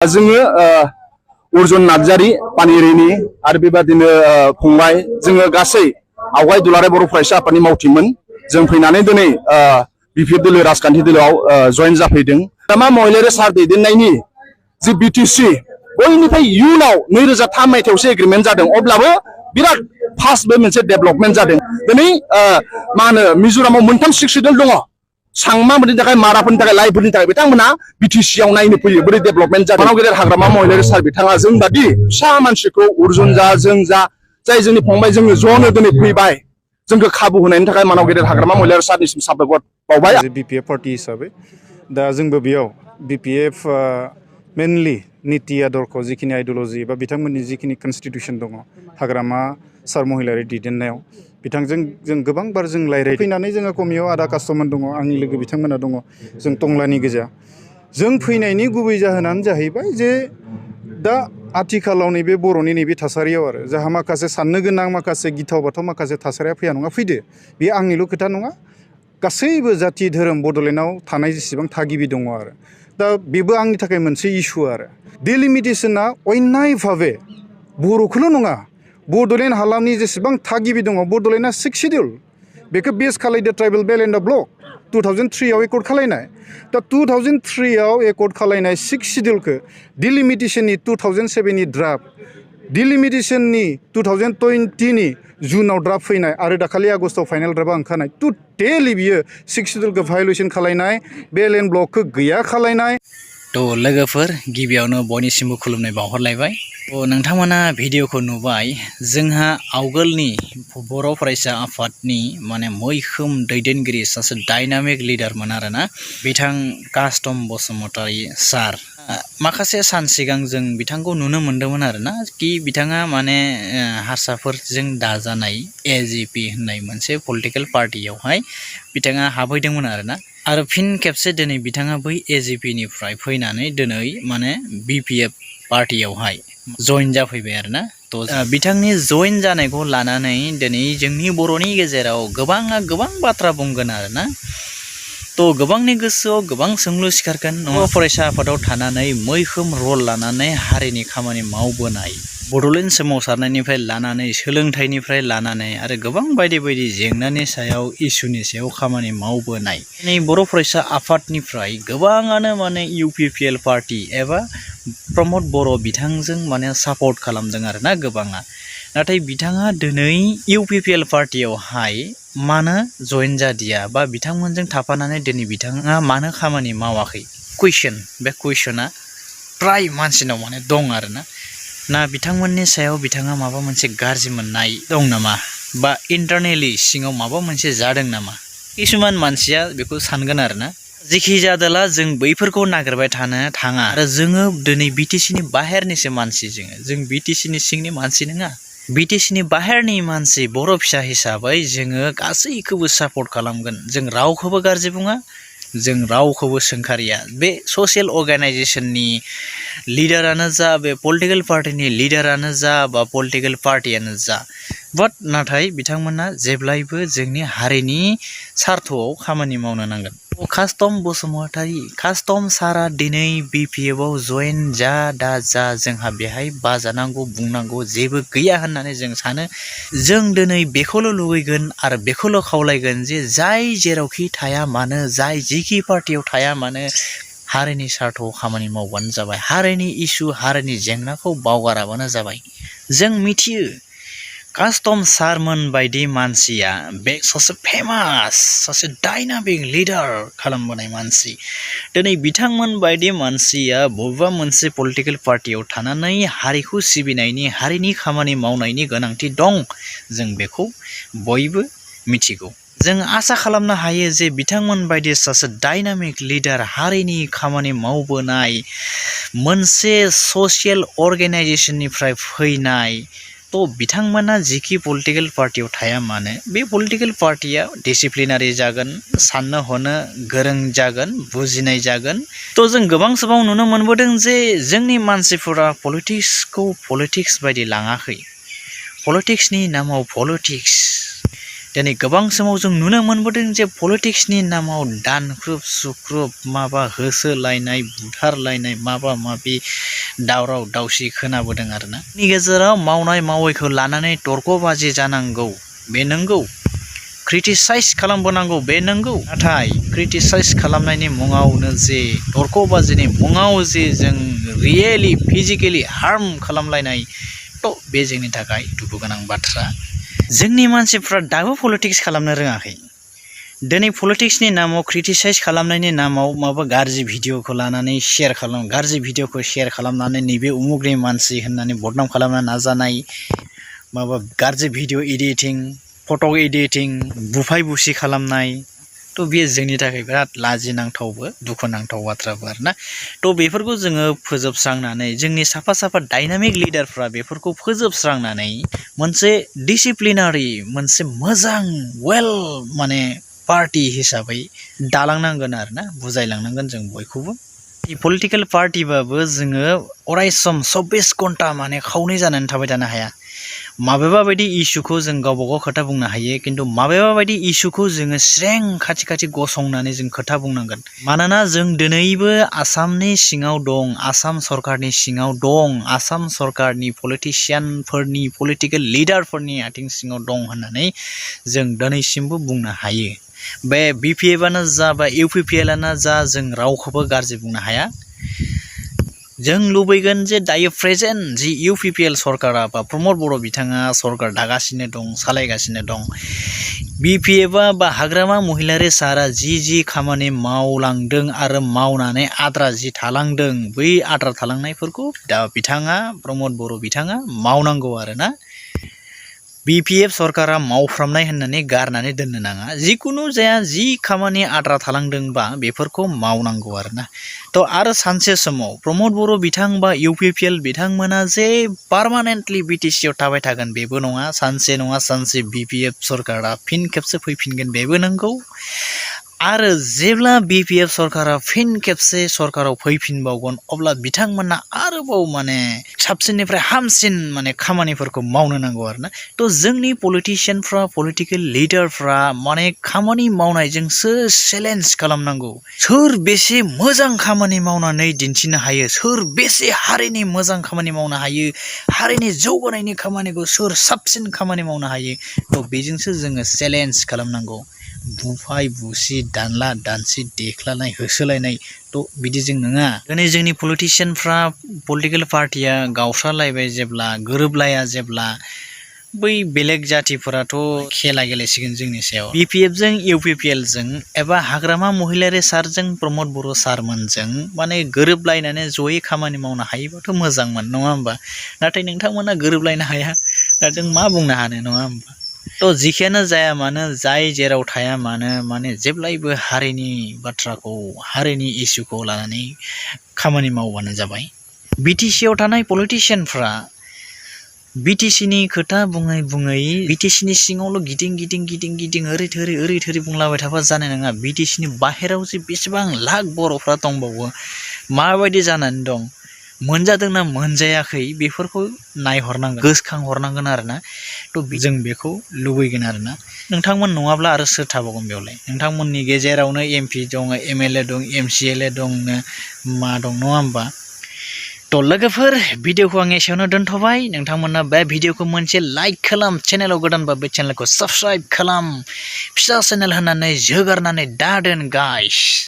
जोङो अर्जुन नार्जारी पानिरिनि आरो बेबादिनो फंबाय जोङो गासै आवगाय दुलाराय बर' फरायसा आफादनि मावथिमोन जों फैनानै दिनै बिपिएफ दोलो राजखान्थि दोलोआव जयेन जाफैदों। मा महिलारि सार दैदेननायनि जि बिटिसि बयनिफ्राय इयुनाव 2003 मायथाइयावसो एग्रिमेन्ट जादों अब्लाबो बिराद फास्ट बे मोनसे डेभेलपमेन्ट जादों। दिनै मा होनो मिजोरामाव मोनथाम सिक्स शेड्युल दङ। सांमाफोरनि थाखाय माराफोरनि थाखाय लाइफोरनि थाखाय बिथांमोना बिटिसिआव नायनो फैयो बोरै डेभेलपमेन्ट जादों। मानाव गेदेर हाग्रामा महिलारि सार बिथाङा जों बादि फिसा मानसिखौ अर्जुन जा जों जा जाय जोंनि फंबाय जोङो ज'नो दिनै फैबाय जोंखौ खाबु होनायनि थाखाय मानाव गेदेर हाग्रामा महिलारि सारनिसिम साबायखर बावबाय। बिपिएफ पार्टी हिसाबै दा जोंबो बेयाव बिपिएफ मेनलि नीति आदर्श जिखिनि आइडियोल'जि बा बिथांमोननि जिखिनि कनस्टिट्यूशन दङ हाग्रामा सार महिलारि दैदेननायाव बिथांजों जों गोबां बार जों रायज्लाय फैनानै जोङो कमियाव आदा कास्टममोन दङ आंनि लोगो बिथांमोना दङ जों टंलानि गोजा। जों फैनायनि गुबै जाहोनानो जाहैबाय जे दा आथिखालाव नैबे बर'नि नैबे थासारियाव आरो जाहा माखासे साननो गोनां माखासे गिथाव बाथाव माखासे थासारिया फैया नङा फैदो। बे आंनिल' खोथा नङा गासैबो जाथि धोरोम बड'लेण्डआव थानाय जेसेबां थागिबि दङ आरो दा बेबो आंनि थाखाय मोनसे इस्यु आरो डिलिमिटेशना अन्याय भाबे बर'खौल' नङा बड'लेण्ड हालामनि जेसेबां थागिबि दङ बड'लेण्डआ 6 शेड्युल बेखौ बेस खालायदो ट्राइबेल बेल एन्ड द ब्लक 2003 एकर्ड खालायनाय। दा 2003 एकर्ड खालायनाय 6 शेड्युलखौ डिलिमिटेशननि 2007नि ड्राफ्ट डिलिमिटेशननि 2020नि जुनाव ड्राफ्ट फैनाय आरो दाखालि आगस्टआव फाइनाल ड्राफ्टआ ओंखारनाय टटेलि बियो 6 शेड्युलखौ भायलेसन खालायनाय बेल एन्ड ब्लकखौ गैया खालायनाय। लोगोफोर गिबियावनो बयनिसिमबो खुलुमनाय बावहरलायबाय। नोंथांमोना भिडिअखौ नुबाय जोंहा आवगोलनि बर' फरायसा आफादनि माने मैखोम दैदेनगिरि सासे डायनामिक लिडारमोन आरोना बिथां कास्टम बसुमतारी सार। माखासे सान सिगां जों बिथांखौ नुनो मोन्दोंमोन आरोना कि बिथाङा माने हारसाफोरजों दाजानाय एजिपि होननाय मोनसे पलिटिकेल पार्टियावहाय बिथाङा हाबहैदोंमोन आरोना आरो फिन खेबसे दिनै बिथाङा बै एजिपिनिफ्राय फैनानै दिनै माने बिपिएफ पार्टियावहाय जयेन जाफैबाय आरोना। बिथांनि जयेन जानायखौ लानानै दिनै जोंनि बर'नि गेजेराव गोबाङा गोबां बाथ्रा बुंगोन आरोना। गोबांनि गोसोआव गोबां सोंलु सिखारगोन नङा फरायसा आफादाव थानानै मैखोम रल लानानै हारिनि खामानि मावबोनाय बड'लेण्ड सोमावसारनायनिफ्राय लानानै सोलोंथाइनिफ्राय लानानै आरो गोबां बायदि बायदि जेंनानि सायाव इस्युनि सायाव खामानि मावबोनाय दिनै बर' फरायसा आफादनिफ्राय गोबाङानो माने UPPL पार्टी एबा प्रमद बर' बिथांजों माने सापर्ट खालामदों आरोना गोबाङा। नाथाय बिथाङा दिनै UPPL पार्टियावहाय मानो जयेन जादिया बा बिथांमोनजों थाफानानै दिनै बिथाङा मानो खामानि मावाखै कुइसन बे कुइसना प्राय मानसिनाव माने दं आरोना। ना बिथांमोननि सायाव बिथाङा माबा मोनसे गाज्रि मोननाय दं नामा बा इन्टारनेलि सिङाव माबा मोनसे जादों नामा किसुमान मानसिया बेखौ सानगोन आरोना। जेखि जादोला जों बैफोरखौ नागिरबाय थानो थाङा आरो जोङो दिनै बिटिसिनि बाहेरनिसो मानसि जों बिटिसिनि सिंनि मानसि नङा। बिटिसिनि बाहेरनि मानसि बर' फिसा हिसाबै जोङो गासैखौबो सापर्ट खालामगोन। जों रावखौबो गाज्रि बुङा जों रावखौबो सोंखारिया। बे ससियेल अर्गानाइजेसननि लिडारानो जा बे पलिटिकेल पार्टिनि लिडारानो जा बा पलिटिकेल पार्टियानो जा बाट नाथाय बिथांमोना जेब्लायबो जोंनि हारिनि सार्थआव खामानि मावनो नांगोन। कास्टम बसुमतारी कास्टम सारा दिनै बिपिएफआव जयेन जा दा जा जोंहा बेहाय बाजानांगौ बुंनांगौ जेबो गैया होननानै जों सानो। जों दिनै बेखौल' लुबैगोन आरो बेखौल' खावलायगोन जे जाय जेरावखि थाया मानो जाय जिखि पार्टियाव थाया मानो हारिनि सार्थआव खामानि मावबानो जाबाय। हारिनि इस्यु हारिनि जेंनाखौ बावगाराबानो जाबाय। जों मिथियो कास्टम सारमोन बायदि मानसिया बे सासे फेमास सासे डायनामिक लिडार खालामबोनाय मानसि। दिनै बिथांमोन बायदि मानसिया बबेबा मोनसे पलिटिकेल पार्टियाव थानानै हारिखौ सिबिनायनि हारिनि खामानि मावनायनि गोनांथि दं जों बेखौ बयबो मिथिगौ। जों आसा खालामनो हायो जे बिथांमोन बायदि सासे डायनामिक लिडार हारिनि खामानि मावबोनाय मोनसे ससियेल अर्गानाइजेसननिफ्राय फैनाय बिथांमोना जिखि पलिटिकेल पार्टियाव थाया मानो बे पलिटिकेल पार्टिया डिसिप्लिनारि जागोन साननो हनो गोरों जागोन बुजिनाय जागोन। जों गोबां समाव नुनो मोनबोदों जे जोंनि मानसिफोरा पलिटिक्सखौ पलिटिक्स बायदि लाङाखै। पलिटिक्सनि नामाव पलिटिक्स दिनै गोबां समाव जों नुनो मोनबोदों जे पलिटिक्सनि नामाव दानख्रुब सुख्रुब माबा होसोलायनाय बुथारलायनाय माबा माबि दावराव दावसि खोनाबोदों आरोना। नि गेजेराव मावनाय मावैखौ लानानै तर्कबाजि जानांगौ बे नंगौ, क्रिटिसाइज खालामबोनांगौ बे नंगौ, नाथाय क्रिटिसाइज खालामनायनि मुङावनो जे तर्कबाजिनि मुङाव जे जों रियेलि फिजिकेलि हार्म खालामलायनाय बे जोंनि थाखाय दुखु गोनां बाथ्रा। जोंनि मानसिफ्रा दाबो पलिटिक्स खालामनो रोङाखै। दिनै पलिटिक्सनि नामाव क्रिटिसाइज खालामनायनि नामाव माबा गाज्रि भिडिअखौ लानानै गाज्रि भिडिअखौ शेयार खालामनानै नैबे उमुगनि मानसि होननानै बदनाम खालामनो नाजानाय, माबा गाज्रि भिडिअ एडिटिं, फट' एडिटिं, बुफाय बुसि खालामनाय, बेयो जोंनि थाखाय बिराद लाजिनांथावबो दुखुनांथाव बाथ्राबो आरोना। बेफोरखौ जोङो फोजोबस्रांनानै जोंनि साफा साफा डाइनामिक लिडारफ्रा बेफोरखौ फोजोबस्रांनानै मोनसे डिसिप्लिनारि मोनसे मोजां माने पार्टि हिसाबै दालांनांगोन आरोना, बुजायलांनांगोन जों बयखौबो। पलिटिकेल पार्टिबाबो जोङो अरायसम 24 घन्टा माने खावनै जानानै थाबाय थानो हाया। माबेबा बायदि इस्युखौ जों गावबा गाव खोथा बुंनो हायो, खिन्थु माबेबा बायदि इस्युखौ जोङो स्रें खाथि खाथि गसंनानै जों खोथा बुंनांगोन। मानोना जों दिनैबो आसामनि सिङाव दं, आसाम सरकारनि सिङाव दं, आसाम सरकारनि पलिटिसियानफोरनि पलिटिकेल लिडारफोरनि आथिं सिङाव दं होननानै जों दिनैसिमबो बुंनो हायो। बे BPF-आनो जा बा UPPL-आनो जा, जों रावखौबो गाज्रि बुंनो हाया। जों लुबैगोन जे दायो प्रेजेन्ट जि UPPL सरकारा बा प्रमद बर' बिथाङा सरकार दागासिनो दं, सालायगासिनो दं, BPF-आ बा हाग्रामा महिलारि सारा जि खामानि मावलांदों आरो मावनानै आद्रा जि थालांदों, बै आद्रा थालांनायफोरखौ दा बिथाङा प्रमद बर' बिथाङा मावनांगौ आरोना। BPF सरकारा मावफ्रामनाय होननानै गारनानै दोननो नाङा। जिखुनु जाया जि खामानि आद्रा थालांदोंबा बेफोरखौ मावनांगौ आरोना। आरो सानसे समाव प्रमद बर' बिथां बा UPPL बिथांमोना जे पार्मानेन्टलि BTC-आव थाबाय थागोन बेबो नङा। सानसे नङा सानसे BPF सरकारा फिन खेबसे फैफिनगोन बेबो नंगौ। आरो जेब्ला BPF सरकारा फिन खेबसे सरकाराव फैफिनबावगोन, अब्ला बिथांमोना आरोबाव माने साबसिननिफ्राय हामसिन माने खामानिफोरखौ मावनो नांगौ आरोना। जोंनि पलिटिसियानफ्रा, पलिटिकेल लिडारफ्रा माने खामानि मावनायजोंसो चेलेन्ज खालामनांगौ। सोर बेसे मोजां खामानि मावनानै दिन्थिनो हायो, सोर बेसे हारिनि मोजां खामानि मावनो हायो, हारिनि जौगानायनि खामानिखौ सोर साबसिन खामानि मावनो हायो, बेजोंसो जोङो चेलेन्ज खालामनांगौ। बुफाय बुसि, दानला दानसि, देख्लानाय, होसोलायनाय बिदिजों नङा। दिनै जोंनि पलिटिसियानफ्रा, पलिटिकेल पार्टिया गावस्रालायबाय जेब्ला, गोरोबलाया जेब्ला, बै बेलेग जाथिफोराथ' खेला गेलेसिगोन जोंनि सायाव। BPF-जों UPPL-जों एबा हाग्रामा महिलारि सारजों प्रमद बर' सारमोनजों माने गोरोबलायनानै जयै खामानि मावनो हायोबाथ' मोजांमोन, नङा होमबा? नाथाय नोंथांमोना गोरोबलायनो हाया, दा जों मा बुंनो हानो, नङा होमबा? जिखियानो जाया मानो, जाय जेराव थाया मानो, माने जेब्लायबो हारिनि बाथ्राखौ, हारिनि इस्युखौ लानानै खामानि मावबानो जाबाय। BTC-आव थानाय पलिटिसियानफ्रा BTC-नि खोथा बुङै बुङै BTC-नि सिङावल' गिदिं ओरै थोरै बुंलाबाय थाबा जानाय नङा। BTC-नि बाहेराव जे बेसेबां लाख बर'फ्रा दंबावो, माबायदि जानानै दं, मोनजादोंना मोनजायाखै, बेफोरखौ नायहरनांगोन, गोसोखांहरनांगोन आरोना। जों बेखौ लुबैगोन आरोना। नोंथांमोन नङाब्ला आरो सोर थाबावगोन बेयावलाय? नोंथांमोननि गेजेरावनो MP दं, MLA दं, MCLA दंनो मा दं, नङा होमबा? लोगोफोर, भिडिअखौ आं एसेयावनो दोनथ'बाय। नोंथांमोना बे भिडिअखौ मोनसे लाइक खालाम, चेनेलाव गोदानबा बे चेनेलखौ साबस्क्राइब खालाम, फिसा चेनेल होननानै जोगारनानै दादोन गाइस।